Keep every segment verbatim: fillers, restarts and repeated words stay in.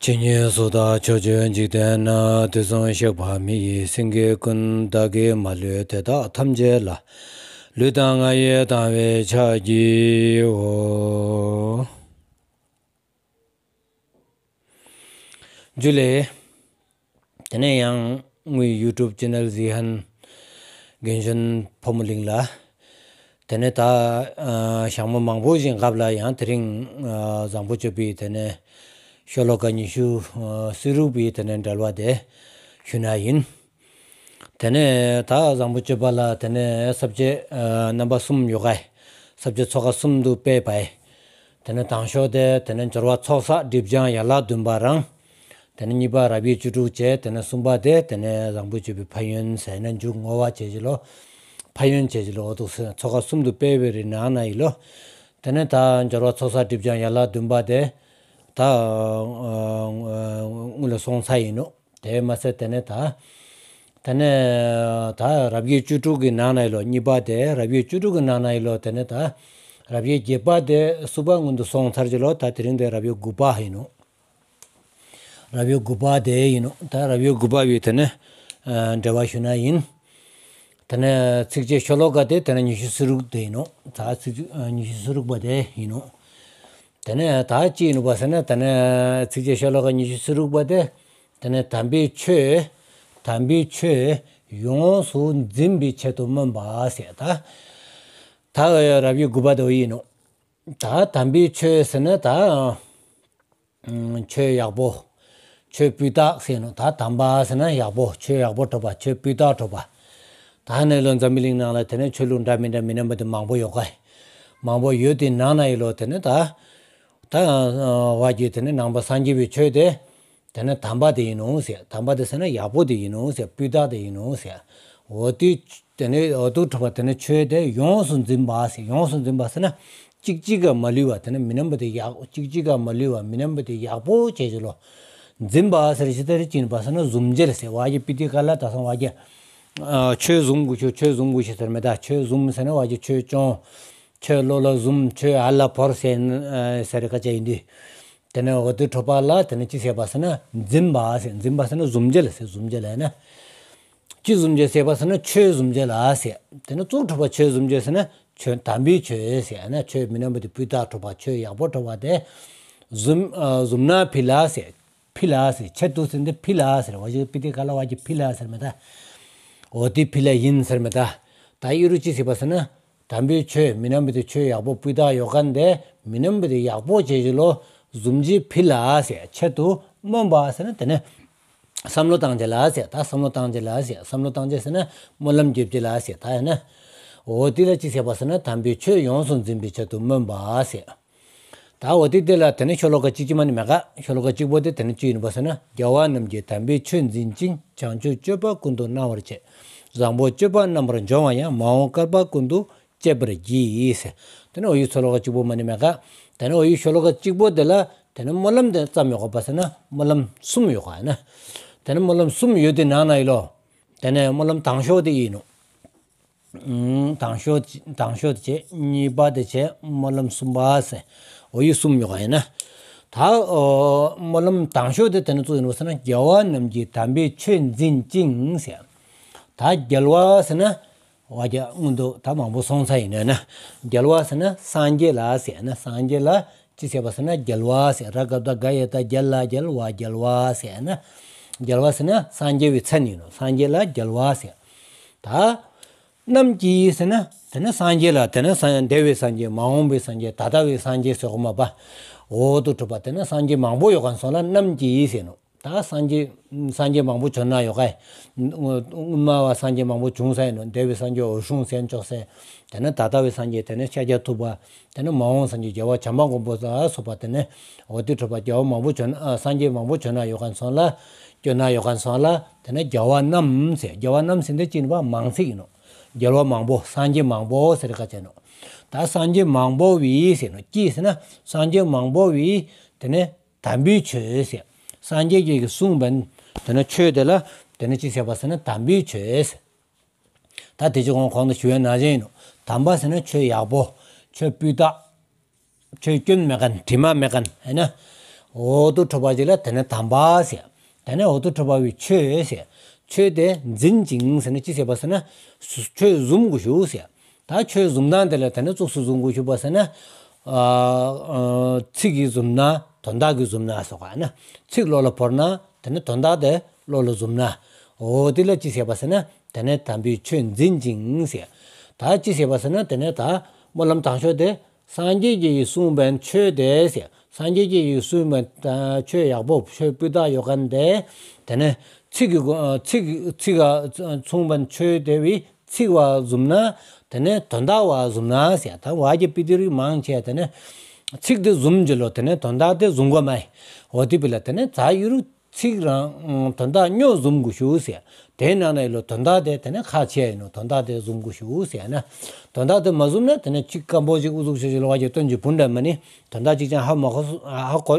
ཇི་སྙེད་སུ་དག་ཕྱོགས་བཅུའི་འཇིག་རྟེན་ན། དུས་གསུམ་གཤེགས་པ་མི་ཡི་སེང་གེ་ཀུན། བདག་གིས་མ་ལུས་དེ་དག་ཐམས་ཅད་ལ། ལུས་དང་ངག་ཡིད་དང་བས་ཕྱག་བགྱིའོ། ཇུ་ལེ། དེ་ནས་ཡང་ངའི་ཡུ་ཊུབ་ཅེ་ནལ་གཟིགས་མཁན་རྒན་གཞོན་ཕོ་མོ་གླིང་ལ། དེ་ནས་ད་ཨ་ཞག་མ་མང་པོ་ཞིག་སྔོན་ལ་ཡང་དེ་རིང་ཨ་བཟང་པོ་སྤྱོད་པའི་དེ་ནས་ཤོ་ལོ་ཀ་ཉི་ཤུ་ཨ་རྩ་དྲུག་པའི་དེ་ནས་འགྲེལ་བ་དེ་ཞུས་ན་ཡིན། དེ་ནས་ད་བཟང་པོ་སྤྱོད་པ་ལ་དེ་ནས་ས་བཅད་ཨ་རྣམ་པ་གསུམ་ཡོད་ག། ས་བཅད་ཚོགས་ཀ་གསུམ་དུ་སྤེལ་བ་ཡི། དེ་ནས་དང་ཤོས་དེ་དེ་ནས་སྦྱོར་བ་ཚོགས་བསགས་སྒྲིབ་སྦྱང་ཡན་ལག་བདུན་པ་རང་། དེ་ནས་གཉིས་པ་རབ་དབྱེ་བཅུ་དྲུག་བྱས། དེ་ནས་གསུམ་པ་དེ་དེ་ནས་བཟང་པོ་སྤྱོད་པའི་ཕན་ཡོན་ཟེར་ན་མཇུག་བསྔོ་བ་བྱེད་ཀྱི་ལོ། ཕན་ཡོན་བྱེད་ཀྱི་ལོ། འོ་འདུག་སེ་ཚོགས་ཀ་གསུམ་དུ་སྤེལ་བའི་རིགས་ནང་ན་ཡིན་ལོ། དེ་ནས་ད་སྦྱོར་བ་ཚོགས་བསགས་སྒྲིབ་སྦྱང་ཡན་ལག་བདུན་པ་དེ་ད་ཨ་ཨ་སྔོན་ལ་སོང་ཚར་ཡིན་ནོ། དེ་མ་ཟད་དེ་ནས་ད་དེ་ནས་ད་རབ་དབྱེ་བཅུ་དྲུག་གི་ནང་ན་ཡིན་ལོ། གཉིས་པ་དེ་རབ་དབྱེ་བཅུ་དྲུག་གི་ནང་ན་ཡིན་ལོ། དེ་ནས་ད་རབ་དབྱེ་བརྒྱད་པ་དེ་གསུམ་པ་སྔོན་དུ་སོང་ཚར་གྱི་ལོ། ད་དེ་རིང་དེ་རབ་དབྱེ་དགུ་པ་ཡིན་ནོ། རབ་དབྱེ་དགུ་པ་དེ་ཡིན་ནོ། ད་རབ་དབྱེ་དགུ་པ་བའི་དེ་ནས་ཨ་འགྲེལ་བ་ཞུས་ན་ཡིན། དེ་ནས་ཚིགས་བཅད་ཤོ་ལོ་ཀ་དེ་དེ་ནས་ཉི་ཤུ་རྩ་དྲུག་དེ་ཡིན་ནོ། ད་ཚིགས་བཅད་ཨ་ཉི་ཤུ་རྩ་དྲུག་པ་དེ་ཡིན་ནོ། དེ་ནས་ད་ཅི་ཡིན་ནོ་བ་ཟེར་ན། དེ་ནས་ཚིགས་བཅད་ཤོ་ལོ་ཀ་ཉི་ཤུ་རྩ་དྲུག་པ་དེ་དེ་ནས་དམ་པའི་ཆོས། དམ་པའི་ཆོས་ཡོངས་སུ་འཛིན་པའི་ཆེད་དུ་སྨོན་པ་ཟེར། ད་ད་རབ་དབྱེ་དགུ་པ་དེ་ཡིན་ནོ། ད་དམ་པའི་ཆོས་ཟེར་ན་ད་ཨ་ཆོས་ཡག་པོ། ཆོས་སྤུས་དག་ཟེར་ནོ། ད་དམ་པ་ཟེར་ན་ཡག་པོ། ཆོས་ཡག་པོ་གྲུབ་པ། ཆོས་སྤུས་དག་གྲུབ་པ། ད་ནས་ལོ་འཛམ་བུ་གླིང་ནང་ལ་དེ་ནས་ཆོས་ལུགས་འདྲ་མི་འདྲ་མི་མཉམ་པ་དེ་མང་པོ་ཡོད་ག། མང་པོ་ཡོད་དེ་ནང་ན་ཡིན་ལོ། དེ་ནས་ད་ད་ཨ་བ་གི་དེ་ནས་ནང་པ་སངས་རྒྱས་པའི་ཆོས་དེ་དེ་ནས་དམ་པ་དེ་ཡིན་ནོ་ཟེར། དམ་པ་དེ་ཟེར་ན་ཡག་པོ་དེ་ཡིན་ནོ་ཟེར། སྤུས་དག་དེ་ཡིན་ནོ་ཟེར། འོ་དེ་དེ་ནས་འོ་དེ་གྲུབ་པ་དེ་ནས་ཆོས་དེ་ཡོངས་སུ་འཛིན་པ་ཟེར། ཡོངས་སུ་འཛིན་པ་ཟེར་ན་གཅིག་གཅིག་ག་མ་ལུས་པ། དེ་ནས་མི་མཉམ་པ་དེ་ཡག་གཅིག་གཅིག་ག་མ་ལུས་པ། མི་མཉམ་པ་དེ་ཡག་པོ་བྱེད་ཀྱི་ལོ། འཛིན་པ་ཟེར་ཞིག་དེ་རེ་ཅི་ཡིན་པ་ཟེར་ན་ཟུམ་འཇལ་ཟེར། བ་གི་པི་ཏི་ཀ་ལ་ད་སང་བ་གི་ཨ་ཆོས་ཟུམ་དགོས་ཤོག། ཆོས་ཟུམ་དགོས་ཤོག་ཟེར་མེད། ད་ཆོས་ཟུམ་ཟེར་ན་བ་གི་ཆོས་སྐྱོང་། ཆོས་བློ་ལ་ཟུམ། ཆོས་ཨ་ལ་བོར་ཟེར་ཨ་ཟེར་རེ་ཁ་ཅིག་ཡིན་དུས། དེ་ནས་འོ་དེ་གྲུབ་པ་ལ་དེ་ནས་ཅི་ཟེར་བ་ཟེར་ན་འཛིན་པ་ཟེར། འཛིན་པ་ཟེར་ན་ཟུམ་འཇལ་ཟེར། ཟུམ་འཇལ་ལ་ན། ཅི་ཟུམ་འཇལ་ཟེར་བ་ཟེར་ན་ཆོས་ཟུམ་འཇལ་ལ་ཟེར། དེ་ནས་གཙུག་གྲུབ་པ་ཆོས་ཟུམ་འཇལ་ཟེར་ན་ཆོས་དམ་པའི་ཆོས་ཟེར་ན་ཆོས་མི་མཉམ་པ་དེ་སྤུས་དག་གྲུབ་པ། ཆོས་ཡག་པོ་གྲུབ་པ་དེ་ཟུམ་ཨ་ཟུམ་ན་ཕི་ལ་ཟེར། ཕི་ལ་ཟེར། ཆེད་དུ་ཟེར་འདི་ཕི་ལ་ཟེར། བ་ཞིག་པི་ཏི་ཀ་ལ་བ་གི་ཕི་ལ་ཟེར་མེད་ད། འོ་དེ་ཕི་ལ་ཡིན་ཟེར་མེད་ད། ད་ཨི་རུ་ཅི་ཟེར་བ་ཟེར་ན། དམ་པའི་ཆོས་མི་མཉམ་པ་དེ་ཆོས་ཡག་པོ་སྤུས་དག་ཡོད་མཁན་དེ་མི་མཉམ་པ་དེ་ཡག་པོ་བྱེད་ཀྱི་ལོ། ཟུམ་གྱི་ཕི་ལ་ཟེར། ཆེད་དུ་སྨོན་པ་ཟེར་ན་དེ་ནས་བསམ་བློ་བཏང་བྱེད་ལ་ཟེར། ད་བསམ་བློ་བཏང་བྱེད་ལ་ཟེར། བསམ་བློ་བཏང་བྱེད་ཟེར་ན་སྨོན་ལམ་རྒྱབ་བྱེད་ལ་ཟེར། ད་ཡིན་ན་འོ་དེ་ལ་ཅི་ཟེར་བ་ཟེར་ན་དམ་པའི་ཆོས་ཡོངས་སུ་འཛིན་པའི་ཆེད་དུ་སྨོན་པ་ཟེར། ད་འོ་དེ་དེ་ལ་དེ་ནས་ཤོ་ལོ་ཀ་གཅིག་གཅིག་མ་ནི་མེད་ག། ཤོ་ལོ་ཀ་གཅིག་པོ་དེ་དེ་ནས་ཅི་ཡིན་པ་ཟེར་ན། རྒྱལ་བ་རྣམས་ཀྱིས་དམ་པའི་ཆོས་འཛིན་ཅིང་། བྱང་ཆུབ་སྤྱོད་པ་ཀུན་ཏུ་སྣང་བར་བྱེད། བཟང་པོ་སྤྱོད་པ་རྣམ་པར་སྦྱོང་བ་ཡང་། མ་འོངས་བསྐལ་པ་ཀུན་ཏུ་སྤྱད་པར་བགྱི་ཟེར། དེ་ནས་འོ་ཡི་ཤོ་ལོ་ཀ་གཅིག་པོ་མ་ནི་མེད་ག། དེ་ནས་འོ་ཡི་ཤོ་ལོ་ཀ་གཅིག་པོ་དེ་ལ་དེ་ནས་སྨོན་ལམ་དེ་ཙམ་ཡོད་ག་པ་ཟེར་ན་སྨོན་ལམ་གསུམ་ཡོད་ག་ཡིན་ན། དེ་ནས་སྨོན་ལམ་གསུམ་ཡོད་དེ་ནང་ན་ཡིན་ལོ། དེ་ནས་སྨོན་ལམ་དང་ཤོས་དེ་ཡིན་ནོ། ཨང་། དང་ཤོས་དང་ཤོས་དེ་བྱས། གཉིས་པ་དེ་བྱས། སྨོན་ལམ་གསུམ་པ་ཟེར། འོ་ཡི་གསུམ་ཡོད་ག་ཡིན་ན། ད་ཨོ་སྨོན་ལམ་དང་ཤོས་དེ་དེ་ནས་གཙོ་ཡིན་པ་ཟེར་ན། རྒྱལ་བ་རྣམས་ཀྱིས་དམ་པའི་ཆོས་འཛིན་ཅིང་ཟེར། ད་རྒྱལ་བ་ཟེར་ན་བ་རྒྱ་སྔོན་དུ་ད་མང་པོ་སོང་ཚར་ཡིན་ནོ་ན། རྒྱལ་བ་ཟེར་ན་སངས་རྒྱས་ལ་ཟེར་ན། སངས་རྒྱས་ལ་ཅི་ཟེར་བ་ཟེར་ན་རྒྱལ་བ་ཟེར། ར་ག་བཏགས་རྒ་ཡ་བཏགས་རྒྱལ་ལ་རྒྱལ་བ་རྒྱལ་བ་ཟེར་ན། རྒྱལ་བ་ཟེར་ན་སངས་རྒྱས་པའི་མཚན་ཡིན་ནོ། སངས་རྒྱས་ལ་རྒྱལ་བ་ཟེར། ད་རྣམས་ཀྱིས་ཟེར་ན་དེ་ནས་སངས་རྒྱས་ལ། དེ་ནས་སངས་འདས་པའི་སངས་རྒྱས། མ་འོངས་པའི་སངས་རྒྱས། ད་ལྟ་བའི་སངས་རྒྱས་ཟེར་གོ་མ་པ། འོ་དེ་གྲུབ་པ་དེ་ནས་སངས་རྒྱས་མང་པོ་ཡོད་མཁན་སོང་ལ་རྣམས་ཀྱིས་ཟེར་ནོ། ད་སངས་རྒྱས་སངས་རྒྱས་མང་པོ་བྱོན་ན་ཡོད་ག། སྔོན་མ་བ་སངས་རྒྱས་མང་པོ་བྱུང་ས་ཡིན་ནོ། འདས་པའི་སངས་རྒྱས་འོད་སྲུང་སེམས་མཆོག་ཟེར། དེ་ནས་ད་ལྟ་བའི་སངས་རྒྱས་དེ་ནས་ཤཱཀྱ་ཐུབ་པ། དེ་ནས་མ་འོངས་སངས་རྒྱས་རྒྱལ་བ་བྱམས་པ་མགོན་པོ་ལ་སོགས་པ། དེ་ནས་འོ་དེ་གྲུབ་པ་རྒྱལ་བ་མང་པོ་བྱོན། ཨ་སངས་རྒྱས་མང་པོ་བྱོན་ན་ཡོད་མཁན་སོང་ལ། བྱོན་ན་ཡོད་མཁན་སོང་ལ། དེ་ནས་རྒྱལ་བ་རྣམས་ཟེར། རྒྱལ་བ་རྣམས་ཟེར་འདི་ཅི་ཡིན་པ་མང་ཚིག་ཡིན་ནོ། རྒྱལ་བ་མང་པོ། སངས་རྒྱས་མང་པོ་ཟེར་ག་བྱས་ནོ། ད་སངས་རྒྱས་མང་པོ་བས་ཟེར་ནོ། ཀྱིས་ཟེར་ན་སངས་རྒྱས་མང་པོ་བས་དེ་ནས་དམ་པའི་ཆོས་ཟེར། སངས་རྒྱས་ཀྱིས་གསུངས་པའི་དེ་ནས་ཆོས་དེ་ལ་དེ་ནས་ཅི་ཟེར་བ་ཟེར་ན་དམ་པའི་ཆོས་ཟེར། ད་དེ་ཅི་གོང་གོང་དུ་ཞུ་བའི་ནང་བཞིན་ཡིན་ནོ། དམ་པ་ཟེར་ན་ཆོས་ཡག་པོ། ཆོས་སྤུས་དག། ཆོས་སྐྱོན་མེད་མཁན། དྲི་མ་མེད་མཁན་ཡིན་ན། འོ་དོ་འཕྲོ་བ་ཅིག་ལ་དེ་ནས་དམ་པ་ཟེར། དེ་ནས་འོ་དོ་འཕྲོ་བ་བའི་ཆོས་ཟེར། ཆོས་དེ་འཛིན་ཅིང་ཟེར་ན་ཅི་ཟེར་བ་ཟེར་ན། ཆོས་བཟུང་དགོས་ཞུ་ཟེར། ད་ཆོས་བཟུང་སྟངས་དེ་ལ་དེ་ནས་ཙུག་སུ་བཟུང་དགོས་ཞུ་བ་ཟེར་ན། ཨ་ཨ་ཚིག་གིས་བཟུང་ན་དོན་དག་གིས་བཟུང་ན་སོགས་ཨ་ན། ཚིག་བློ་ལ་བོར་ན་དེ་ནས་དོན་དག་དེ་བློ་ལ་བཟུང་ན། འོ་དེ་ལ་ཅི་ཟེར་བ་ཟེར་ན། དེ་ནས་དམ་པའི་ཆོས་འཛིན་ཅིང་ཟེར། ད་ཅི་ཟེར་བ་ཟེར་ན་དེ་ནས་ད་སྨོན་ལམ་དང་ཤོས་དེ། སངས་རྒྱས་ཀྱིས་གསུངས་པའི་ཆོས་དེ་ཟེར། སངས་རྒྱས་ཀྱིས་གསུངས་པའི་ཆོས་ཡག་པོ་ཆོས་སྤུས་དག་ཡོད་མཁན་དེ། དེ་ནས་ཚིག་གི་ཚིག་ཚིག་ག་མཚུངས་པའི་ཆོས་དེ་བས་ཚིག་བ་བཟུང་ན། དེ་ནས་དོན་དག་བ་བཟུང་ན་ཟེར། ད་བ་གི་པི་ཏི་རིགས་མང་ཆེ་དེ་ནས་ཚིག་དེ་བཟུང་རྗེས་ལོ་དེ་ནས་དོན་དག་དེ་བཟུང་དགོས་མ་ཡིན། འོ་དེ་བས་ལ་དེ་ནས་ཛ་ཡུ་རུ། ཚིག་རང་དོན་དག་སྨྱོ་བཟུང་དགོས་ཞུ་ཟེར། དེའི་ནང་ནས་ལོ་དོན་དག་དེ་དེ་ནས་ཁག་ཆེ་ཡིན་ནོ། དོན་དག་དེ་བཟུང་དགོས་ཞུ་ཟེར་ན། དོན་དག་དེ་མ་བཟུང་ན་དེ་ནས་ཅིག་སྐམ་པོ་ཅིག་ཨུ་ཚུགས་ཆེ་ཆེ་ལོ་བ་གི་སྟོན་གྱི་བུ་འདྲ་མ་ནི་དོན་དག་ཅིག་ཀྱང་ཧ་མ་གོ་ཧ་གོ་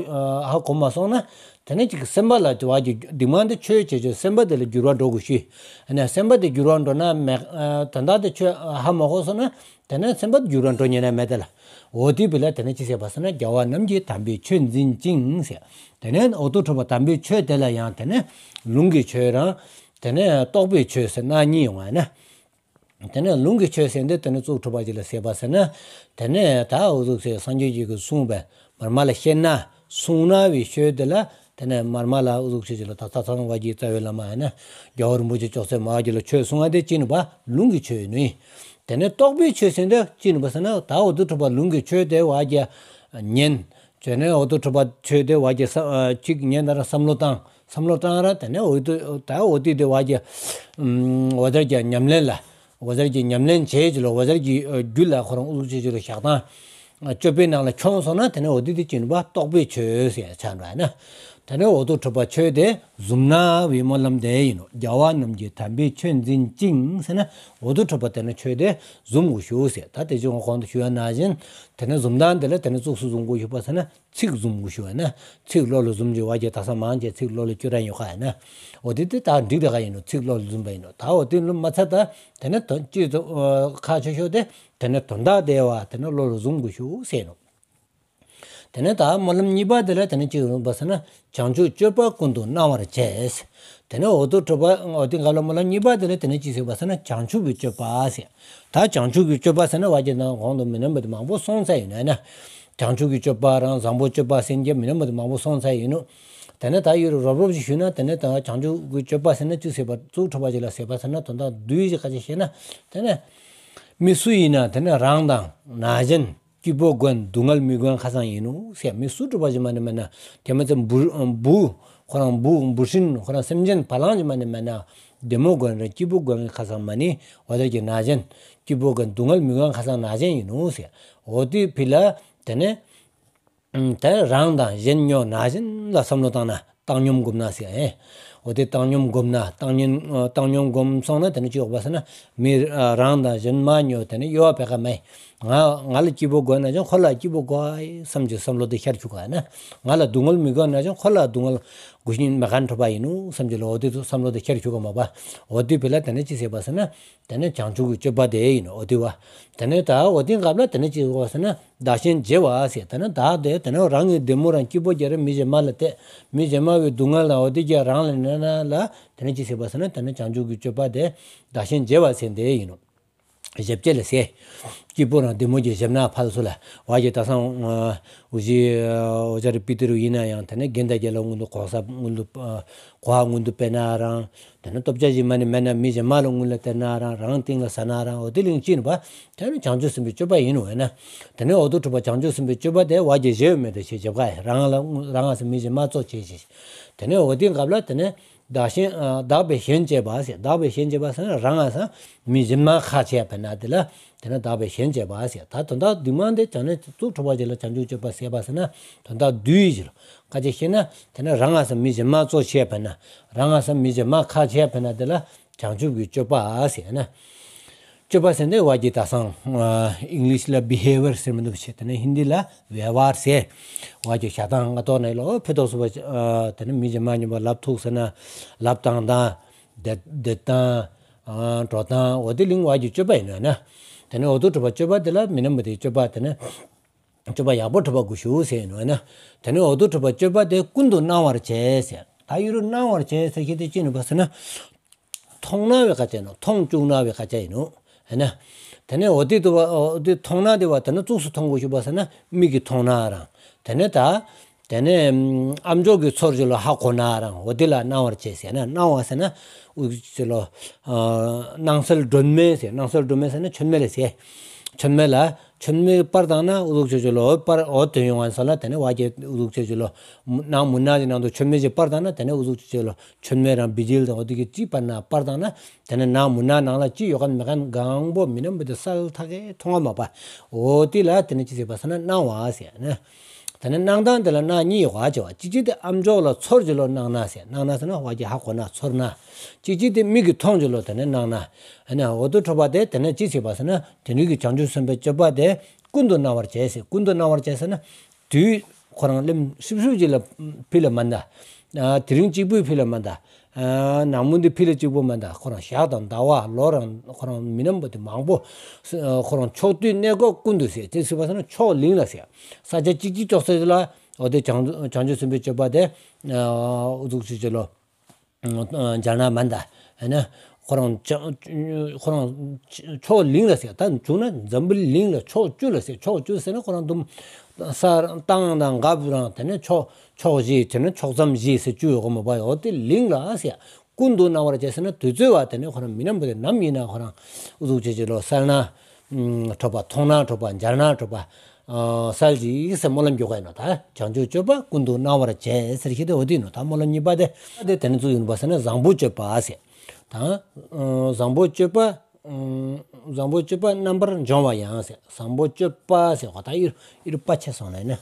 ཧ་གོ་མ་སོང་ན། དེ་ནས་ཅིག་སེམས་པ་ལ་བ་གི་སྡིག་མ་དེ་ཆོས་བྱེད་ཆོས་སེམས་པ་དེ་ལ་འགྱུར་བ་འགྲོ་དགོས་ཞུ། ཨ་ནས་སེམས་པ་དེ་འགྱུར་བ་འགྲོ་ན་མེད། དོན་དག་དེ་ཆོས་ཧ་མ་གོ་སོང་ན། དེ་ནས་སེམས་པ་འགྱུར་བ་འགྲོ་ཉེན་ན་མེད་དེ་ལ། འོ་དེ་བས་ལ་དེ་ནས་ཅི་ཟེར་བ་ཟེར་ན། རྒྱལ་བ་རྣམས་ཀྱི་དམ་པའི་ཆོས་འཛིན་ཅིང་ཟེར། དེ་ནས་འོ་དོ་འཕྲོ་བ་དམ་པའི་ཆོས་དེ་ལ་ཡང་དེ་ནས་ལུང་གི་ཆོས་རང་། དེ་ནས་རྟོགས་པའི་ཆོས་ཟེར་ན་གཉིས་ཡོང་བ་ན། དེ་ནས་ལུང་གི་ཆོས་ཟེར་འདི་དེ་ནས་ཙུག་འཕྲོ་བ་ཅིག་ལ་ཟེར་བ་ཟེར་ན། དེ་ནས་ད་འོ་ཙུག་ཟེར་སངས་རྒྱས་ཀྱིས་གསུངས་པའི་མར་མ་ལ་བཤད་ན། གསུང་ན་བའི་ཆོས་དེ་ལ། དེ་ནས་མར་མ་ལ་འུ་ཟུག་ཆོས་ཅིག་ལ་ད་ཚ་ཚང་བ་གི་རྩ་བའི་བླ་མ་ཡིན་ན། རྒྱལ་བ་རིན་པོ་ཆེ་ཅོག་ཙེ་མ་གི་ལ་ཆོས་གསུང་ང་དེ་ཅི་ནུ་བ་ལུང་གི་ཆོས་ཡིན་ནུ་ཡིན། དེ་ནས་རྟོགས་པའི་ཆོས་ཟེར་འདི་ཅི་ནུ་བ་ཟེར་ན། ད་འོ་དོ་འཕྲོ་བ་ལུང་གི་ཆོས་དེ་བ་གི་ཉན། བྱས་ནས་འོ་དོ་འཕྲོ་བ་ཆོས་དེ་བ་གི་ས་ཨ་གཅིག་ཉན་ད་ར་བསམ་བློ་བཏང་། བསམ་བློ་བཏང་ར་དེ་ནས་འོ་དོ་ད་འོ་དེ་དེ་བ་གི་ཨམ་འོ་དར་གྱི་ཉམས་ལེན་ལ། འོ་དར་གྱི་ཉམས་ལེན་བྱས་ཅི་ལ་འོ་དར་གྱི་ཨ་རྒྱུད་ལ་ཁོ་རང་འུ་ཟུག་ཆོས་ཅིག་ལ་བཞག་སྟངས། སྤྱོད་པའི་ནང་ལ་མཆོང་སོང་ན་དེ་ནས་འོ་དེ་དེ་ཅི་ནུ་བ་རྟོགས་པའི་ཆོས་ཟེར་ཆ་འདྲ་ན། དེ་ནས་འོ་དོ་འཕྲོ་བ་ཆོས་དེ་བཟུང་ན་བའི་སྨོན་ལམ་དེ་ཡིན་ནོ། རྒྱལ་བ་རྣམས་ཀྱི་དམ་པའི་ཆོས་འཛིན་ཅིང་ཟེར་ན། འོ་དོ་འཕྲོ་བ་དེ་ནས་ཆོས་དེ་བཟུང་དགོས་ཞུ་ཟེར། ད་དེ་ཅི་གོང་དུ་ཞུ་ཡ་ནང་བཞིན། དེ་ནས་བཟུང་སྟངས་དེ་ལ་དེ་ནས་ཙུག་སུ་བཟུང་དགོས་ཞུ་བ་ཟེར་ན། ཚིག་བཟུང་དགོས་ཞུ་བ་ན། ཚིག་བློ་ལ་བཟུང་རྒྱུ་བ་གི་ད་ས་མང་ཆེ་ཚིག་བློ་ལ་སྐྱོ་ར་ཡོད་ཁ་ཡིན་ན། འོ་དེ་དེ་ད་འགྲིག་ད་ག་ཡིན་ནོ། ཚིག་བློ་ལ་བཟུང་བ་ཡིན་ནོ། ད་འོ་དེ་ལ་མ་ཚད་ད་དེ་ནས་དོན་ཅི་ཁ་ཆོ་ཤོ་དེ་དེ་ནས་དོན་དག་དེ་བ་དེ་ནས་བློ་ལ་བཟུང་དགོས་ཞུ་ཟེར་ནོ། དེ་ནས་ད་སྨོན་ལམ་གཉིས་པ་དེ་ལ་དེ་ནས་ཅི་ཡོང་བ་ཟེར་ན། བྱང་ཆུབ་སྤྱོད་པ་ཀུན་ཏུ་སྣང་བར་བྱེད། དེ་ནས་འོ་དོ་འཕྲོ་བ་འོ་དེ་ག་ལ་སྨོན་ལམ་གཉིས་པ་དེ་ལ་དེ་ནས་ཅི་ཟེར་བ་ཟེར་ན། བྱང་ཆུབ་ཀྱི་སྤྱོད་པ་ཟེར། ད་བྱང་ཆུབ་ཀྱི་སྤྱོད་པ་ཟེར་ན་བ་གི་ན་གོང་དུ་མི་ནམ་པ་དེ་མང་པོ་སོང་ཚར་ཡིན་ན་ན། བྱང་ཆུབ་ཀྱི་སྤྱོད་པ་རང་བཟང་པོ་སྤྱོད་པ་ཟེར་གྱི་མི་ནམ་པ་དེ་མང་པོ་སོང་ཚར་ཡིན་ནོ། དེ་ནས་ད་ཡུ་རུ་རོབ་རོབ་ཅིག་ཞུས་ན་དེ་ནས་ད་བྱང་ཆུབ་ཀྱི་སྤྱོད་པ་ཟེར་ན་ཅི་ཟེར་བ་ཙུག་འཕྲོ་བ་ཅིག་ལ་ཟེར་བ་ཟེར་ན་དོན་དག་བསྡུས་ཅིག་ག་ཅིག་བཤད་ན། དེ་ནས་མི་སུ་ཡིན་ན་དེ་ནས་རང་དང་ན་གཞན། སྐྱིད་པོ་དགོས་སྡུག་བསྔལ་མི་དགོས་ཁ་སང་ཡིན་ནོ་ཟེར། མི་སུ་གྲུབ་པ་ཞིག་མ་ནི་མེད་ན། དེ་མ་ཚད་འབུ་འབུ་ཁོ་རང་འབུ་འབུ་སྲིན་ཁོ་རང་སེམས་ཅན་བ་ལང་ཞིག་མ་ནི་མེད་ན། བདེ་མོ་དགོས་ར་སྐྱིད་པོ་དགོས་ཁ་སང་མ་ནི་འོ་དེ་གི་ན་གཞན། སྐྱིད་པོ་དགོས་སྡུག་བསྔལ་མི་དགོས་ཁ་སང་ན་གཞན་ཡིན་ནོ་ཟེར། འོ་དེ་ཕི་ལ་དེ་ནས་དེ་རང་དང་གཞན་སྨྱོ་ན་གཞན་ལ་བསམ་བློ་བཏང་ན། བཏང་སྙོམས་སྒོམ་ན་ཟེར། ཨེ། འོ་དེ་བཏང་སྙོམས་སྒོམ་ན་བཏང་སྙོམས་བཏང་སྙོམས་སྒོམ་སོང་ན་དེ་ནི་ཅི་ཡོག་པ་ཟེར་ན། མི་རང་དང་གཞན་མ་སྨྱོ་དེ་ནི་གཡོ་བ་བེ་ཀ་མེ། ང་ང་ལ་སྐྱིད་པོ་དགོས་ན་ཅང་ཁོ་ལ་སྐྱིད་པོ་དགོས་བསམ་གྱི་བསམ་བློ་དེ་ཤར་ཆུག་ག་ན། ང་ལ་སྡུག་བསྔལ་མི་དགོས་ན་ཅང་ཁོ་ལ་སྡུག་བསྔལ་དགོས་ཤིང་མེ་ཁན་འཕྲོ་བ་ཡིན་ནོ་བསམ་གྱི་ལོ་འོ་དེ་བསམ་བློ་དེ་ཤར་ཆུག་ག་མ་པ། འོ་དེ་བེ་ལ་དེ་ནི་ཅི་ཟེར་བ་ཟེར་ན། དེ་ནས་བྱང་ཆུབ་ཀྱི་སྤྱོད་པ་དེ་ཡིན་ནོ་འོ་དེ་བ། དེ་ནས་ད་འོ་དེ་སྐབས་ལ་དེ་ནས་ཅི་ཟེར་བ་ཟེར་ན། བདག་གཞན་བརྗེ་བ་ཟེར། དེ་ནས་བདག་དེ་དེ་ནས་རང་གི་བདེ་མོ་རང་སྐྱིད་པོ་རྒྱ་རེ་མི་གཞན་མ་ལ་སྟེ། མི་གཞན་མ་བའི་སྡུག་བསྔལ་ལ་འོ་དེ་རྒྱ་རང་ལ་ནན་ན་ལ་དེ་ནས་ཅི་ཟེར་བ་ཟེར་ན། དེ་ནས་བྱང་ཆུབ་ཀྱི་སྤྱོད་པ་དེ་བདག་གཞན་བརྗེ་བ་ཟེར་དེ་ཡིན་ནོ། ཞབས་ཅེ་ལ་ཟེར། སྐྱིད་པོ་རང་བདེ་མོ་གྱི་ཞབས་ན་ཕལ་སོ་ལ་བ་གྱི་ད་སང་འུ་ཅི་འུ་ཅར་པི་ཏི་རུ་ཡིན་ན་ཡང་དེ་ནས་དགེ་འདུན་གྱི་ལ་མངོན་དུ་གོ་ས་མངོན་དུ་གོ་ཧ་མངོན་དུ་སྤེལ་ན་རང་། དེ་ནས་སྟོབས་ཆ་ཞིག་མ་ནི་མེད་ན་མི་གཞན་མ་ལ་དངུལ་ལ་སྟེར་ན་རང་རང་སྟེང་ལ་ཟ་ན་རང་འོ་དེ་ལིང་ཅི་ནི་བ། དེ་ནི་བྱང་ཆུབ་སེམས་དཔའི་སྤྱོད་པ་ཡིན་ནོ་ཡིན་ན། དེ་ནི་འོ་དུ་གྲུབ་པ་བྱང་ཆུབ་སེམས་དཔའི་སྤྱོད་པ་དེ་བ་གྱི་ཞེ་བ་མེད་དུ་ཞེས་བྱེད་པ་རང་ལ་རང་ང་སེ་མི་གཞན་མ་གཙོ་བྱེད་ཞེས། དེ་ནི་འོ་དེ་སྐབས་ལ་དེ་ནི་བདག་གཞན་བདག་པས་གཞན་གཅེས་པ་ཟེར། བདག་པས་གཞན་གཅེས་པ་ཟེར་ན་རང་ང་སེ་མི་གཞན་མ་ཁ་ཆེ་བ་ན་དེ་ལ་དེ་ནི་བདག་པས་གཞན་གཅེས་པ་ཟེར། ད་དོན་དག་དུས་མང་དེ་བྱང་ནས་གཙུག་གྲུབ་པ་ཅིག་ལ་བྱང་ཆུབ་སྤྱོད་པ་ཟེར་བ་ཟེར་ན་དོན་དག་བསྡུས་ཡིན་ཞིག་ལ། ཁ་ཅིག་བཤད་ན་དེ་ནི་རང་ང་སེ་མི་གཞན་མ་གཙོ་ཆེ་བ་ན། རང་ང་སེ་མི་གཞན་མ་ཁ་ཆེ་བ་ན་དེ་ལ་བྱང་ཆུབ་ཀྱི་སྤྱོད་པ་ཟེར་ན། སྤྱོད་པ་ཟེར་ནས་བ་གྱི་ད་སང་ཨིང་ལིཤ་ལ་བི་ཧེ་ཝར་ཟེར་མི་འདུག་བྱས། དེ་ནས་ཧིན་དི་ལ་བེ་ཝར་ཟེར། བ་གྱི་བྱ་སྟངས་ང་ཏོག་ནས་ལོ་ཕེ་ཏོག་སུ་བ་དེ་ནས་མི་གཞན་མ་ཉམས་པ་ལབ་ཐུག་ཟེར་ན་ལབ་སྟངས་དང་། དེ་དེ་སྟངས་འགྲོ་སྟངས་འོ་དེ་ལིང་བ་གྱི་སྤྱོད་པ་ཡིན་ནོ་ན། དེ་ནས་འོ་དུ་གྲུབ་པ་སྤྱོད་པ་དེ་ལ་མི་ནམ་པ་དེ་སྤྱོད་པ་དེ་ནས། སྤྱོད་པ་ཡག་པོ་སྒྲུབ་པ་དགོས་ཞུ་ཟེར་ནོ་ན། དེ་ནས་འོ་དོ་སྒྲུབ་པ་སྤྱོད་པ་དེ་ཀུན་ཏུ་སྣང་བར་བྱས་ཟེར། ད་ཡུ་རུ་སྣང་བར་བྱས་ཟེར་གྱི་དེ་ཅི་ནི་བ་ཟེར་ན། མཐོང་སྣང་བའི་ཁ་ཅན་ནོ། མཐོང་བཅུག་སྣང་བའི་ཁ་ཅན་ཡིན་ནོ། ཨེ་ན། དེ་ནས་འོ་དེ་དུ་བ་འོ་དེ་མཐོང་སྣང་དེ་བ་དེ་ནས་གཙུགས་སུ་མཐོང་དགོས་ཞུ་བ་ཟེར་ན་མིག་གིས་མཐོང་སྣང་རང་། དེ་ནས་ད། དེ་ནས་ཨམ་ཅོག་གི་ཚོར་གྱི་ལོ་ཧ་གོ་སྣང་རང་འོ་དེ་ལ་སྣང་བར་བྱས་ཟེར་ན། སྣང་བ་ཟེར་ན་འུ་ཅི་ལོ། སྣང་གསལ་སྒྲོན་མེ་ཟེར། སྣང་གསལ་སྒྲོན་མེ་ཟེར་ན་མཆོད་མེ་ལ་ཟེར། མཆོད་མེ་ལ་མཆོད་མེ་པར་བཏང་ན་འུ་ཟུག་ཅོ་ཅོ་ལོ་པར་འོ་དོན་ཡོང་བ་ས་ལ་དེ་ནས་བ་ཀྱི་འུ་ཟུག་ཅོ་ཅོ་ལོ། ནང་མུན་ནག་གི་ནང་དུ་མཆོད་མེ་ཅིག་པར་བཏང་ན་དེ་ནས་འུ་ཟུག་ཅོ་ཅོ་ལོ། མཆོད་མེ་རང་བི་ཇིལ་དང་འོ་དེ་གི་ཅི་པར་ན་པར་བཏང་ན་དེ་ནས་ནང་མུན་ནག་ནང་ལ་ཅི་ཡོད་མཁན་མེད་མཁན་གང་པོ་མི་ནམ་བུ་དེ་གསལ་ཐག་གི་མཐོང་བ་མ་པ། འོ་དེ་ལ་དེ་ནས་ཅི་ཟེར་བ་ཟེར་ན་སྣང་བ་ཟེར་ན། དེ་ནས་སྣང་སྟངས་དེ་ལ་སྣང་གཉིས་ཡོད་ག་ཅེ་བ། གཅིག་གཅིག་དེ་ཨམ་ཅོག་ལ་ཚོར་གྱི་ལོ་སྣང་སྣང་ཟེར། སྣང་སྣང་ཟེར་ན་བ་གྱི་ཧ་གོ་སྣང་ཚོར་སྣང་། གཅིག་གཅིག་དེ་མིག་གིས་མཐོང་གྱི་ལོ་དེ་ནས་སྣང་སྣང་། ཨ་ནི་འོ་དོ་སྒྲུབ་པ་དེ་དེ་ནས་ཅི་ཟེར་བ་ཟེར་ན་དེ་ནས་ཀྱི་བྱང་ཆུབ་སེམས་དཔའི་སྤྱོད་པ་དེ་ཀུན་ཏུ་སྣང་བར་བྱས་ཟེར། ཀུན་ཏུ་སྣང་བར་བྱས་ཟེར་ན། དུས་ཁོ་རང་ལེམ་ཧྲིབ་ཧྲིབ་ཅིག་ལ་ཕི་ལ་མ་འདའ། དེ་རིང་གཅིག་པུའི་ཕི་ལ་མ་འདའ། ནངས་མོ་འདི་ཕི་ལ་གཅིག་པུ་མ་འདའ། ཁོ་རང་ཞག་དང་ཟླ་བ་ལོ་རང་ཁོ་རང་མི་ནམ་པོ་དེ་མང་པོ། ཁོ་རང་ཕྱོགས་དུས་གནས་སྐབས་ཀུན་ཏུ་ཟེར་དེ་ཟེར་བ་ཟེར་ན་ཕྱོགས་གླིང་ལ་ཟེར། ས་ཆ་གཅིག་གཅིག་ཅོག་ཟེར་ལ་འོ་དེ་བྱང་བྱང་ཆུབ་སེམས་དཔའི་སྤྱོད་པ་དེ་འུ་ཚུགས་ཅིག་ཅིག་ལོ། སྦྱར་ན་མ་འདའ། ཨ་ནི་ཁོ་རང་ཅ་ཁོ་རང་ཕྱོགས་གླིང་ལ་ཟེར། ད་བྱུང་ན་འཛམ་བུ་གླིང་ལ་ཕྱོགས་བཅུ་ལ་ཟེར། ཕྱོགས་བཅུ་ཟེར་ན་ཁོ་རང་དུམ་ས་རང་ཏང་དང་འགབ་རང་དེ་ནས་ཕྱོགས་ཕྱོགས་བཞི་དེ་ནས་ཕྱོགས་མཚམས་བཞི་ཟེར་བཅུ་ཡོད་གོ་མ་པ་ཡོད་དེ་གླིང་ལ་ཟེར། ཀུན་ཏུ་སྣང་བར་བྱས་ཟེར་ན་དུས་ཚོད་བ་དེ་ནས་ཁོ་རང་མི་ནམ་པོ་དེ་ནམ་ཡིན་ན་ཁོ་རང་འུ་ཚུགས་ཅིག་ཅིག་ལོ་གསལ་སྣང་། ཐོབ་པ་མཐོང་སྣང་ཐོབ་པ་སྦྱར་སྣང་ཐོབ་པ། གསལ་ཞིག་ཟེར་སྨོན་ལམ་རྒྱག་ག་ཡིན་ནོ། ད་བྱང་ཆུབ་སྤྱོད་པ་ཀུན་ཏུ་སྣང་བར་བྱས་ཟེར་ཞིག་དེ་འོ་དེ་ཡིན་ནོ། ད་སྨོན་ལམ་གཉིས་པ་དེ་དེ་དེ་ནས་ཚུགས་ཡིན་པ་ཟེར་ན་བཟང་པོ་སྤྱོད་པ་ཟེར། ད་བཟང་པོ་སྤྱོད་པ་བཟང་པོ་སྤྱོད་པ་རྣམ་པར་སྦྱོང་བ་ཡང་ཟེར། བཟང་པོ་སྤྱོད་པ་ཟེར་གོ་ད་ཡིར་ཡིར་པ་ཆེ་སོང་ན་ཡིན་ན།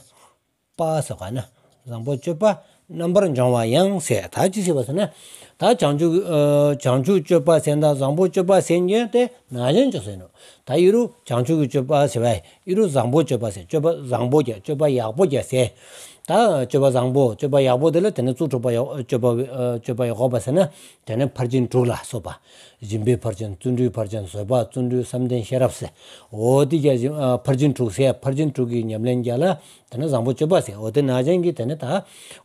པ་ཟེར་ག་ན། བཟང་པོ་སྤྱོད་པ་རྣམ་པར་སྦྱོང་བ་ཡང་ཟེར། ད་ཅི་ཟེར་བ་ཟེར་ན། ད་བྱང་ཆུབ་ཨ་བྱང་ཆུབ་སྤྱོད་པ་ཟེར་ན་བཟང་པོ་སྤྱོད་པ་ཟེར་མཁན་དེ་ན་གཞན་ཅོག་ཟེར་ནོ། ད་ཡི་རུ་བྱང་ཆུབ་ཀྱི་སྤྱོད་པ་ཟེར་བ་ཡི་རུ་བཟང་པོ་སྤྱོད་པ་ཟེར། སྤྱོད་པ་བཟང་པོ་རྒྱག་སྤྱོད་པ་ཡག་པོ་རྒྱག་ཟེར། ད་སྤྱོད་པ་བཟང་པོ་སྤྱོད་པ་ཡག་པོ་དེ་ལ་དེ་ནས་གཙུག་གྲུབ་པ་ཡག་སྤྱོད་པ་ཨ་སྤྱོད་པ་ཡག་པོ་པ་ཟེར་ན། དེ་ནས་ཕར་ཕྱིན་དྲུག་ལ་སོགས་པ། སྦྱིན་པའི་ཕར་ཕྱིན་བརྩོན་འགྲུས་ཕར་ཕྱིན་བཟོད་པ་བརྩོན་འགྲུས་བསམ་གཏན་ཤེས་རབ་ཟེར། འོ་དེ་རྒྱ་སྦྱིན་ཨ་ཕར་ཕྱིན་དྲུག་ཟེར། ཕར་ཕྱིན་དྲུག་གི་ཉམས་ལེན་རྒྱ་ལ། དེ་ནས་བཟང་པོ་སྤྱོད་པ་ཟེར། འོ་དེ་ན་གཞན་གྱིས་དེ་ནས་ད་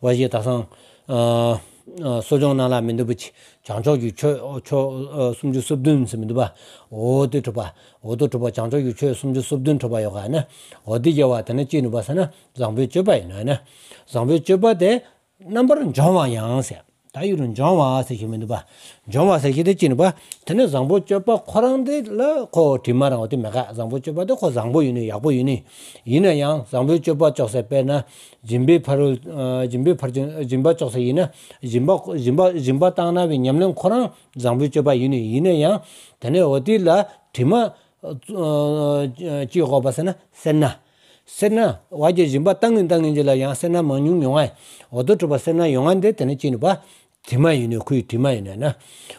བ་ཞིག་ད་སང་ཨ་ཨ་གསོ་སྦྱོང་ནང་ལ་མི་འདུག་པ་ཅི། བྱང་ཕྱོགས་ཀྱི་ཆོས་ཆོས་ཨ་སུམ་ཅུ་སོ་བདུན་ཟེར་མི་འདུག་པ། འོ་དེ་གྲུབ་པ། འོ་དེ་གྲུབ་པ་བྱང་ཕྱོགས་ཀྱི་ཆོས་སུམ་ཅུ་སོ་བདུན་གྲུབ་པ་ཡོད་ག་ན། འོ་དེ་རྒྱ་བ་དེ་ནས་ཅི་ནུས་པ་ཟེར་ན་བཟང་པོའི་སྤྱོད་པ་ཡིན་ནོ་ན། བཟང་པོའི་སྤྱོད་པ་དེ་རྣམ་པར་སྦྱོང་བ་ཡང་ཟེར། ད་ཡུ་རུ་སྦྱོང་བ་ཟེར་ཞིག་མི་འདུག་པ། སྦྱོང་བ་ཟེར་ཞིག་དེ་ཅི་ནུས་པ། དེ་ནས་བཟང་པོ་སྤྱོད་པ་ཁོ་རང་དེ་ལ་ཁོ་དྲི་མ་རང་བ་དེ་མེད་ག་བཟང་པོ་སྤྱོད་པ་དེ་ཁོ་བཟང་པོ་ཡིན་ནི་ཡག་པོ་ཡིན་ནི། ཡིན་ན་ཡང་བཟང་པོའི་སྤྱོད་པ་ཅོག་ཟེར་དཔེར་ན། སྦྱིན་པའི་ཕ་རོལ་ཨ་སྦྱིན་པའི་ཕར་ཕྱིན་སྦྱིན་པ་ཅོག་ཟེར་ཡིན་ན། སྦྱིན་པ་སྦྱིན་པ་སྦྱིན་པ་བཏང་ན་བའི་ཉམས་ལེན་ཁོ་རང་བཟང་པོའི་སྤྱོད་པ་ཡིན་ནི། ཡིན་ན་ཡང་དེ་ནས་འོ་དེ་ལ་དྲི་མ་ཨ་ཅི་ཡོད་གོ་པ་ཟེར་ན་སེར་སྣ། སེར་སྣ་བ་རྒྱ་སྦྱིན་པ་བཏང་ངིན་བཏང་ངིན་ཅིག་ལ་ཡང་སེར་སྣ་མང་ཉུང་ཡོང་ང་། འོ་དེ་གྲུབ་པ་སེར་སྣ་ཡོང་ང་དེ་དེ་ནས་ཅི་ནུས་པ། དྲི་མ་ཡིན་ནི་ཁོའི་དྲི་མ་ཡིན་ནི་ན།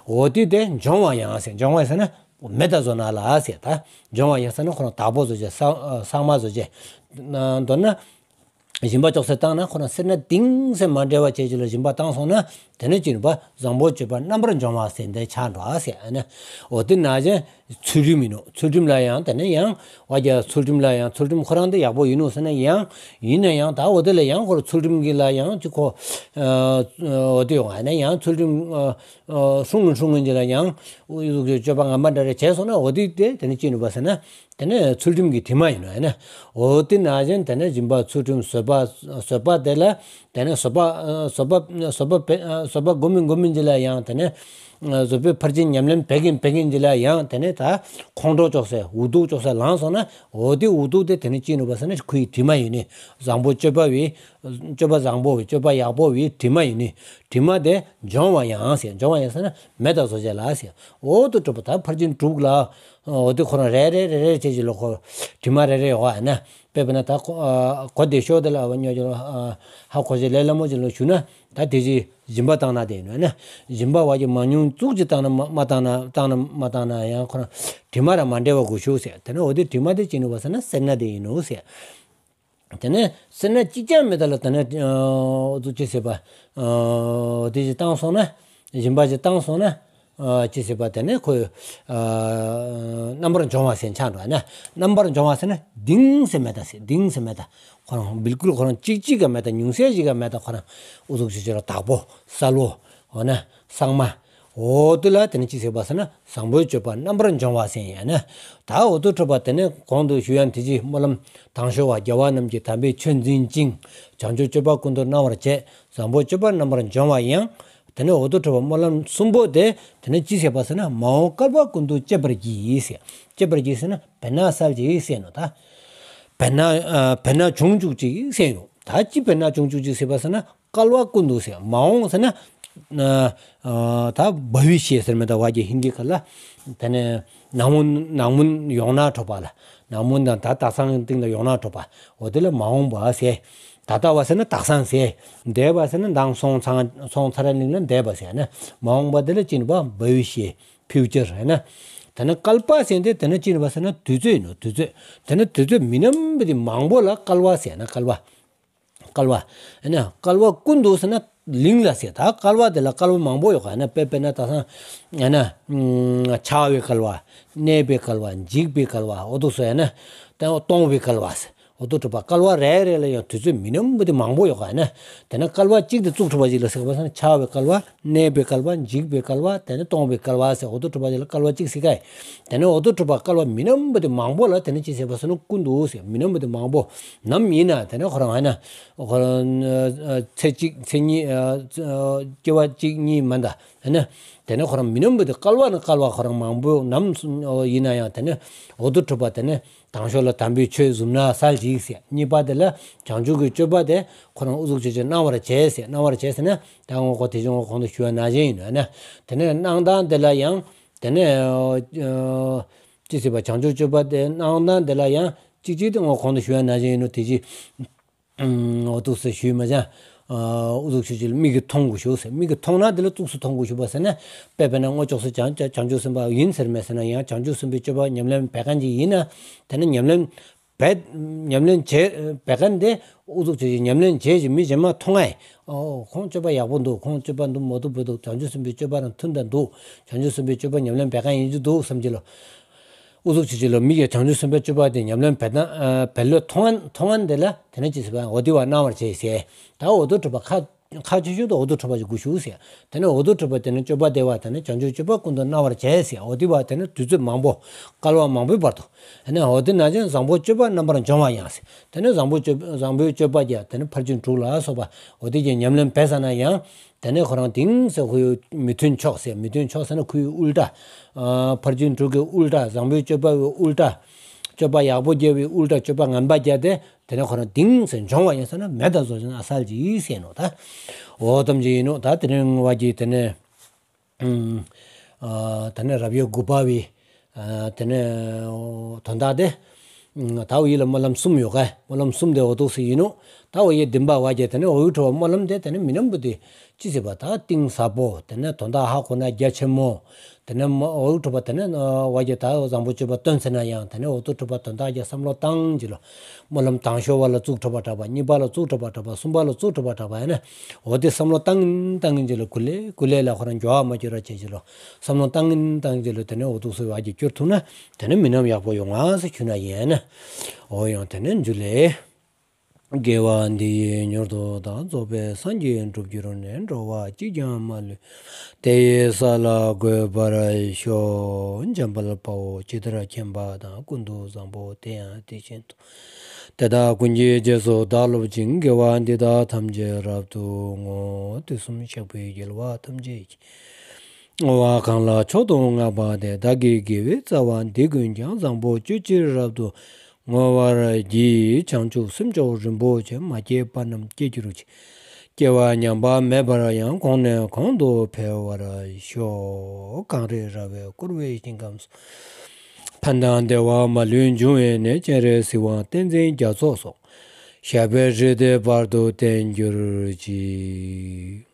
འོ་དེ་དེ་སྦྱོང་བ་ཡང་ཟེར། སྦྱོང་བ་ཟེར་ན་མེད་ད་བཟོ་ན་ལ་ཟེར། ད་སྦྱོང་བ་ཡང་ཟེར་ན་ཁོ་རང་དག་པོ་བཟོ་བྱེད་ས་སངས་མ་བཟོ་བྱེད། མདོར་ན། སྦྱིན་པ་ཅོག་ཟེར་བཏང་ན་ཁོ་རང་སེར་སྣ་གཏིང་ཟེར་མ་འབྲེལ་བ་བྱེད་ཅིག་ལ་སྦྱིན་པ་བཏང་སོང་ན། དེ་ནས་ཅི་ནུས་པ་བཟང་པོ་སྤྱོད་པ་རྣམ་པར་སྦྱོང་བ་ཟེར་འདི་ཆགས་འགྲོ་ཨ་ཟེར་ཨ་ནི། འོ་དེ་ན་གཞན་ཚུལ་ཁྲིམས་ཡིན་ནོ། ཚུལ་ཁྲིམས་ལ་ཡང་དེ་ནས་ཡང་བ་རྒྱ་ཚུལ་ཁྲིམས་ལ་ཡང་ཚུལ་ཁྲིམས་ཁོ་རང་དེ་ཡག་པོ་ཡིན་ནོ་ཟེར་ན་ཡང་། ཡིན་ན་ཡང་ད་འོ་དེ་ལ་ཡང་ཁོ་རང་ཚུལ་ཁྲིམས་ཀྱི་ལ་ཡང་ཅི་ཁོ་ཨ་འོ་དེ་ཡོང་ཨ་ནི་ཡང་ཚུལ་ཁྲིམས་ཨ་ཨ་སྲུང་ངིན་སྲུང་ངིན་ཅིག་ལ་ཡང་འུ་ཚུགས་ཀྱི་སྤྱོད་པ་ངན་པ་འདྲ་རེ་བྱས་སོང་ན་འོ་དེ་དེ་དེ་ནས་ཅི་ནུས་པ་ཟེར་ན། དེ་ནས་ཚུལ་ཁྲིམས་ཀྱི་དྲི་མ་ཡིན་ནོ་ཨ་ནི། འོ་དེ་ན་གཞན་དེ་ནས་སྦྱིན་པ་ཚུལ་ཁྲིམས་བཟོད་པ་བཟོད་པ་དེ་ལ་དེ་ནས་བཟོད་པ་ཨ་བཟོད་པ་བཟོད་པ་བེ་ཨ་བཟོད་པ་སྒོམ་མིན་སྒོམ་མིན་ཅིག་ལ་ཡང་དེ་ནས་ཨ་བཟོད་པའི་ཕར་ཕྱིན་ཉམས་ལེན་བེ་གིན་བེ་གིན་ཅིག་ལ་ཡང་དེ་ནས་ད་ཁོང་ཁྲོ་ཅོག་ཟེར་འུ་སྡུག་ཅོག་ཟེར་ལངས་སོང་ན་འོ་དེ་འུ་སྡུག་དེ་དེ་ནས་ཅི་ནུས་པ་ཟེར་ན་ཁོའི་དྲི་མ་ཡིན་ནི། བཟང་པོ་སྤྱོད་པ་བའི་སྤྱོད་པ་བཟང་པོ་བའི་སྤྱོད་པ་ཡག་པོ་བའི་དྲི་མ་ཡིན་ནི། དྲི་མ་དེ་སྦྱོང་བ་ཡང་ཟེར། སྦྱོང་བ་ཡང་ཟེར་ན་མེད་ད་བཟོ་བྱེད་ལ་ཟེར། འོ་དེ་གྲུབ་པ་ད་ཕར་ཕྱིན་དྲུག་ལ། འོ་དེ་ཁོ་རང་རེ་རེ་རེ་རེ་བྱེད་ཅིག་ལ་ཁོ་དྲི་མ་རེ་རེ་ཡོད་ཨ་ན། དཔེར་ན་ད་ཁོ་ཨ་གོ་བདེ་ཤོས་དེ་ལ་ཨ་བ་ཉོ་ཅིག་ལ་ཨ་ཧ་གོ་ཅིག་ལས་སླ་མོ་ཅིག་ལ་ཞུ་ན་ད་དེ་ཅིག་སྦྱིན་པ་བཏང་ན་དེ་ཡིན་ན། སྦྱིན་པ་བ་ཅིག་མང་ཉུང་བཙུགས་ཅིག་བཏང་ན་མ་མ་བཏང་ན་བཏང་ན་མ་བཏང་ན་ཡང་ཁོ་རང་དྲི་མ་ར་མ་འབྲེལ་བ་དགོས་ཞུ་ཟེར། དེ་ནས་འོ་དེ་དྲི་མ་དེ་ཅི་ནུས་པ་ཟེར་ན་སེར་སྣ་དེ་ཡིན་ནོ་ཟེར། དེ་ནས་སེར་སྣ་གཅིག་ཀྱང་མེད་ད་ལ་དེ་ནས་ཨ་འུ་ཚུགས་ཅི་ཟེར་བ་ཨ་དེ་ཅིག་བཏང་སོང་ན། སྦྱིན་པ་ཅིག་བཏང་སོང་ན། ཅི་ཟེར་བ་དེ་ནི་ཁོ་རྣམ་པར་སྦྱོང་བ་ཟེར་ཆགས་འགྲོ་ན། རྣམ་པར་སྦྱོང་བ་ཟེར་ན་གདིང་ཟེར་མེད་ད་ཟེར། གདིང་ཟེར་མེད་ད། ཁོ་རང་བིལ་ཀུལ་ཁོ་རང་གཅིག་གཅིག་ག་མེད་ད། ཉུང་ཤས་ཤིག་ག་མེད་ད། ཁོ་རང་ཨུ་ཚུགས་ཆེ་ཆེ་ལ་དྭགས་པོ་གསལ་བོ་འོ་ན་གཙང་མ། འོ་དེ་ལ་དེ་ནི་ཅི་ཟེར་བ་ཟེར་ན་བཟང་པོའི་སྤྱོད་པ་རྣམ་པར་སྦྱོང་བ་ཟེར་ཡ་ན། ད་འོ་དོ་གྲུབ་པ་དེ་ནི་གོང་དུ་ཞུ་ཡ་དེ་ཅི་སྨོན་ལམ་དང་ཤོ་བ། རྒྱལ་བ་རྣམས་ཀྱི་དམ་པའི་ཆོས་འཛིན་ཅིང་། བྱང་ཆུབ་སྤྱོད་པ་ཀུན་ཏུ་སྣང་བར་བྱེད། བཟང་པོའི་སྤྱོད་པ་རྣམ་པར་སྦྱོང་བ་ཡང་། དེ་ནས་འོ་དོ་གྲུབ་པ་སྨོན་ལམ་གསུམ་པོ་དེ་དེ་ནས་ཅི་ཟེར་བ་ཟེར་ན་མ་འོངས་བསྐལ་པ་ཀུན་ཏུ་སྤྱད་པར་བགྱི་ཟེར། སྤྱད་པར་བགྱི་ཟེར་ན་བེར་ནག་སལ་ཅིག་ཟེར་ནོ་ད། བེར་ནག་བེར་ནག་བྱུང་བཅུག་ཅིག་ཟེར་ཡོད། ད་ཅི་བེར་ནག་བྱུང་བཅུག་ཅིག་ཟེར་བ་ཟེར་ན་བསྐལ་པ་ཀུན་ཏུ་ཟེར། མ་འོངས་ཟེར་ན་ད་བྷ་བི་ཤ་ཡ་ཟེར་མེད་ད་བ་གི་ཧིན་དི་ཁ་ལ། དེ་ནས་ནག་མུན་ནག་མུན་ཡོང་ན་འགྲོ་བ་ལ། ནག་མུན་དང་ད་དག་སང་སྟེང་ལ་ཡོང་ན་འགྲོ་བ། འོ་དེ་ལ་མ་འོངས་པ་ཟེར། ད་ལྟ་བ་ཟེར་ན་དག་སང་ཟེར། འདས་པ་ཟེར་ན་མདང་སོང་ཚང་སོང་ཚར་ར་ལིང་ལ་འདས་པ་ཟེར་ན། མ་འོངས་པ་དེ་ལ་ཅི་ནི་བ་བྷ་བི་ཤ་ཡ་ཕིའུ་ཅར་ཟེར་ན། དེ་ནས་བསྐལ་པ་ཟེར་དེ་དེ་ནས་ཅི་ནི་བ་ཟེར་ན་དུས་ཚོད་ཡིན་ནོ་དུས་ཚོད། དེ་ནས་དུས་ཚོད་མི་ནམ་བི་དེ་མང་པོ་ལ་བསྐལ་པ་ཟེར་ན་བསྐལ་པ། བསྐལ་པ། ཨ་ནི་བསྐལ་པ་ཀུན་ཏུ་ཟེར་ན་གླིང་ལ་ཟེར། ད་བསྐལ་པ་དེ་ལ་བསྐལ་པ་མང་པོ་ཡོད་ག་ཨ་ནི་དཔེ་དཔེར་ན་ད་སང་ཨ་ནི་འཆར་བའི་བསྐལ་པ། གནས་པའི་བསྐལ་པ། འཇིག་པའི་བསྐལ་པ། འོ་དུ་སོ་ཨ་ནི་ད་སྟོང་པའི་བསྐལ་པ་ཟེར། འོ་དུ་གྲུབ་པ་བསྐལ་པ་རེ་རེ་ལ་ཡང་དུས་ཚོད་མི་ནམ་བི་དེ་མང་པོ་ཡོད་ག་ཨ་ནི། དེ་ནས་བསྐལ་པ་གཅིག་དེ་བཙུགས་ཐུབ་པ་ཅིག་ལ་ཟེར་བ་ཟེར་ན་འཆར་བའི་བསྐལ་པ། གནས་པའི་བསྐལ་པ། འཇིག་པའི་བསྐལ་པ། དེ་ནས་སྟོང་པའི་བསྐལ་པ་ཟེར། འོ་དུ་གྲུབ་པ་ཅིག་ལ་བསྐལ་པ་གཅིག་ཟེར་ག་ཨ། དེ་ནས་འོ་དུ་གྲུབ་པ་བསྐལ་པ་མི་ནམ་བི་དེ་མང་པོ་ལ་དེ་ནས་ཅི་ཟེར་བ་ཟེར་ན་ཀུན་ཏུ་ཟེར། མི་ནམ་བི་དེ་མང་པོ་ནམ་ཡིན་ན་དེ་ནས་ཁོ་རང་ཨ་ནི་ཁོ་རང་ཚེ་གཅིག་ཚེ་གཉིས་སྐྱེ་བ་གཅིག་གཉིས་མ་འདའ་ཨ་ནི། དེ་ནས་ཁོ་རང་མི་ནམ་བི་དེ་བསྐལ་པ་ནས་བསྐལ་པ་ཁོ་རང་མང་པོ་ནམ་ཡིན་ན་ཡང་དེ་ནས་འོ་དུ་གྲུབ་པ་དེ་ནས་དང་ཤོས་ལ་དམ་པའི་ཆོས་ཟུར་ན་གསལ་ཅིག་ཟེར། གཉིས་པ་དེ་ལ་བྱང་ཆུབ་ཀྱི་སྤྱོད་པ་དེ་ཁོ་རང་ཨུ་ཚུགས་ཆེ་ཆེ་གནང་བར་བྱས་ཟེར། གནང་བར་བྱས་ཟེར་ན་ད་ངོ་གོ་དེ་བཞིན་ངོ་གོང་དུ་ཞུ་བ་ནང་བཞིན་ཡིན་ནོ་ཨ་ནི། དེ་ནས་གནང་སྟངས་དེ་ལ་ཡང་དེ་ནས་ཅི་ཟེར་བ་བྱང་ཆུབ་སྤྱོད་པ་དེ་གནང་སྟངས་དེ་ལ་ཡང་གཅིག་གཅིག་དེ་ངོ་གོང་དུ་ཞུ་བ་ནང་བཞིན་ཡིན་ནོ་དེ་ཅི། འོ་དུ་སེ་ཞུས་མ་ཅང་། ཨུ་ཚུགས་ཆེ་ཆེ་ལ་མིག་གིས་མཐོང་དགོས་ཤུགས་ཟེར། མིག་གིས་མཐོང་ན་དེ་ལ་གཙུགས་སུ་མཐོང་དགོས་ཤུགས་པ་ཟེར་ན། དཔེ་དཔེར་ན་དངོས་ཕྱོགས་སུ་བྱང་བྱང་ཆུབ་སེམས་དཔའ་ཡིན་ཟེར་མེད་ཟེར་ན་ཡང་བྱང་ཆུབ་སེམས་དཔའི་སྤྱོད་པ་ཉམས་ལེན་བད་ཀན་ཅིག་ཡིན་ན། དེ་ནི་ཉམས་ལེན་བད་ཉམས་ལེན་བྱེད་བད་ཀན་དེ་ཨུ་ཚུགས་ཆེ་ཆེ་ཉམས་ལེན་བྱེད་ཅིག་མི་གཞན་མ་མཐོང་ཨེ། ཨོ་ཁོང་སྤྱོད་པ་ཡག་པོ་འདུག་ཁོང་སྤྱོད་པ་འདུག་མོ་འདུག་བུ་འདུག་བྱང་ཆུབ་སེམས་དཔའི་སྤྱོད་པ་རང་མཐུན་དང་འདུག་བྱང་ཆུབ་སེམས་དཔའི་སྤྱོད་པ་ཉམས་ལེན་བད་ཀན་ཡིན་གྱི་འདུག་བསམ་གྱི་ལོ། ཨུ་ཚུགས་ཆེ་ཆེ་ལོ་མི་གིས་བྱང་ཆུབ་སེམས་དཔའི་སྤྱོད་པ་དེ་ཉམས་ལེན་བད་ན་བད་ལོ་མཐོང་ཨན་མཐོང་ཨན་དེ་ལ་དེ་ནས་ཅི་ཟེར་བ་འོ་དེ་བ་གནང་བར་བྱེད་ཟེར། ད་འོ་དོ་གྲུབ་པ་ཁ་ཁ་ཆེ་ཤོས་དུ་འོ་དོ་གྲུབ་པ་ཞིག་དགོས་ཤུགས་ཟེར། དེ་ནས་འོ་དོ་གྲུབ་པ་དེ་ནས་སྤྱོད་པ་བདེ་བ་དེ་ནས་བྱང་ཆུབ་སྤྱོད་པ་ཀུན་ཏུ་གནང་བར་བྱེད་ཟེར། འོ་དེ་བ་དེ་ནས་དུས་ཚོད་མང་པོ་བསྐལ་པ་མང་པོའི་བར་དུ། དེ་ནས་འོ་དེ་ན་ཅན་བཟང་པོ་སྤྱོད་པ་རྣམ་པར་སྦྱོང་བ་ཡང་ཟེར། དེ་ནས་བཟང་པོ་སྤྱོད་བཟང་པོའི་སྤྱོད་པ་རྒྱ་དེ་ནས་ཕར་ཕྱིན་དྲུག་ལ་སོགས་པ་འོ་དེ་གྱི་ཉམས་ལེན་བད་ས་ན་ཡང་། དེ་ནས་ཁོ་རང་དེང་སང་ཁོའི་མི་མཐུན་ཕྱོགས་ཟེར། མི་མཐུན་ཕྱོགས་ཟེར་ན་ཁོའི་ཨུལ་ཊ། ཨ་ཕར་ཕྱིན་དྲུག་གི་ཨུལ་ཊ། བཟང་པོའི་སྤྱོད་པ་བའི་ཨུལ་ཊ། སྤྱོད་པ་ཡག་པོ་རྒྱབ་པའི་ཨུལ་ཊ། སྤྱོད་པ་ངན་པ་རྒྱབ་སྟེ་དེ་ནས་ཁོ་རང་དེང་སང་སྦྱོང་བ་ཡིན་ཟེར་ན་མེད་ད་བཟོ་ཅན་ཨ་གསལ་གྱིས་ཟེར་ནོ་ད། འོ་ཙམ་གྱིས་ཡིན་ནོ་ད། དེ་ནས་བ་གྱི་དེ་ནས་ཨ་དེ་ནས་རབ་དབྱེ་དགུ་པ་བའི་ཨ་དེ་ནས་དོན་དག་དེ། ད་འོ་ཡི་ལ་སྨོན་ལམ་གསུམ་ཡོད་ག་སྨོན་ལམ་གསུམ་དེ་འོ་དོ་སེ་ཡིན་ནོ། ད་འོ་ཡི་བདུན་པ་བ་གྱི་དེ་ནས་འོ་ཡི་ཁྲོ་བ་སྨོན་ལམ་དེ་དེ་ནས་མི་ནམ་བུ་དེ་ཅི་ཟེར་བ་ད་གཏིང་ཟབ་པོ། དེ་ནས་དོན་དག་ཧ་གོ་ན་རྒྱ་ཆེན་མོ། དེ་ནས་མ་འོ་ཡི་ཁྲོ་བ་དེ་ནས་བ་གྱི་ད་བཟང་པོ་སྤྱོད་པ་སྟོན་ཟེར་ན་ཡང་དེ་ནས་འོ་དོ་ཁྲོ་བ་དོན་དག་རྒྱ་བསམ་བློ་བཏང་གྱི་ལོ། སྨོན་ལམ་དང་ཤོ་བ་ལ་བཙུགས་ཁྲོ་བ་དྲག་པ། གཉིས་པ་ལ་བཙུགས་ཁྲོ་བ་དྲག་པ། གསུམ་པ་ལ་བཙུགས་ཁྲོ་བ་དྲག་པ་ཡིན་ན། འོ་དེ་བསམ་བློ་བཏང་བཏང་གྱི་ལོ་ཀུ་ལེ་ཀུ་ལེ་ལ་ཁོ་རང་འགྱོ་བ་མ་འགྱོ་ར་བྱེད་ཀྱི་ལོ། བསམ་བློ་བཏང་བཏང་གྱི་ལོ་དེ་ནས་འོ་དོ་སེ་བ་གྱི་སྐྱོར་ཐུབ་ན་དེ་ནས་མི་ནམ་ཡག་པོ་ཡོང་ང་ཟེར་ཞུ་ན་ཡིན་ན། འོ་ཡང་དེ་ནས་འཇུ་ལེ། དགེ་བ་འདི་ཡིས་མྱུར་དུ་བདག་རྫོགས་པའི་སངས་རྒྱས་འགྲུབ་གྱུར་ནས། འགྲོ་བ་གཅིག་ཀྱང་མ་ལུས་པ། དེ་ཡི་ས་ལ་འགོད་པར་ཤོག་འཇམ་དཔལ་དཔའ་བོས་ཇི་ལྟར་མཁྱེན་པ་དང་། ཀུན་ཏུ་བཟང་པོ་དེ་ཡང་དེ་བཞིན་དུ། དེ་དག་ཀུན་གྱི་རྗེས་སུ་བདག་སློབ་ཅིང་། དགེ་བ་འདི་དག་ཐམས་ཅད་རབ་ཏུ་བསྔོ། དུས་གསུམ་གཤེགས་པའི་རྒྱལ་བ་ཐམས་ཅད་ཀྱིས། བསྔོ་བ་གང་ལ་མཆོག་ཏུ་བསྔགས་པ་དེས། བདག་གི་དགེ་བའི་རྩ་བ་འདི་ཀུན་ཀྱང་། བཟང་པོ་སྤྱོད་ཕྱིར་རབ་ཏུ་བསྔོ་བར་བགྱི། བྱང་ཆུབ་སེམས་མཆོག་རིན་པོ་ཆེ། མ་སྐྱེས་པ་རྣམས་སྐྱེ་གྱུར་ཅིག་སྐྱེ་བ་ཉམས་པ་མེད་པར་ཡང་། གོང་ནས་གོང་དུ་འཕེལ་བར་ཤོག་གངས་རི་ར་བས་བསྐོར་བའི་ཞིང་ཁམས་སུ། ཕན་དང་བདེ་བ་མ་ལུས་འབྱུང་བའི་གནས། སྤྱན་རས་གཟིགས་དབང་བསྟན་འཛིན་རྒྱ་མཚོ་སོགས། ཞབས་པད་སྲིད་མཐའི་བར་དུ་བརྟན་གྱུར་ཅིག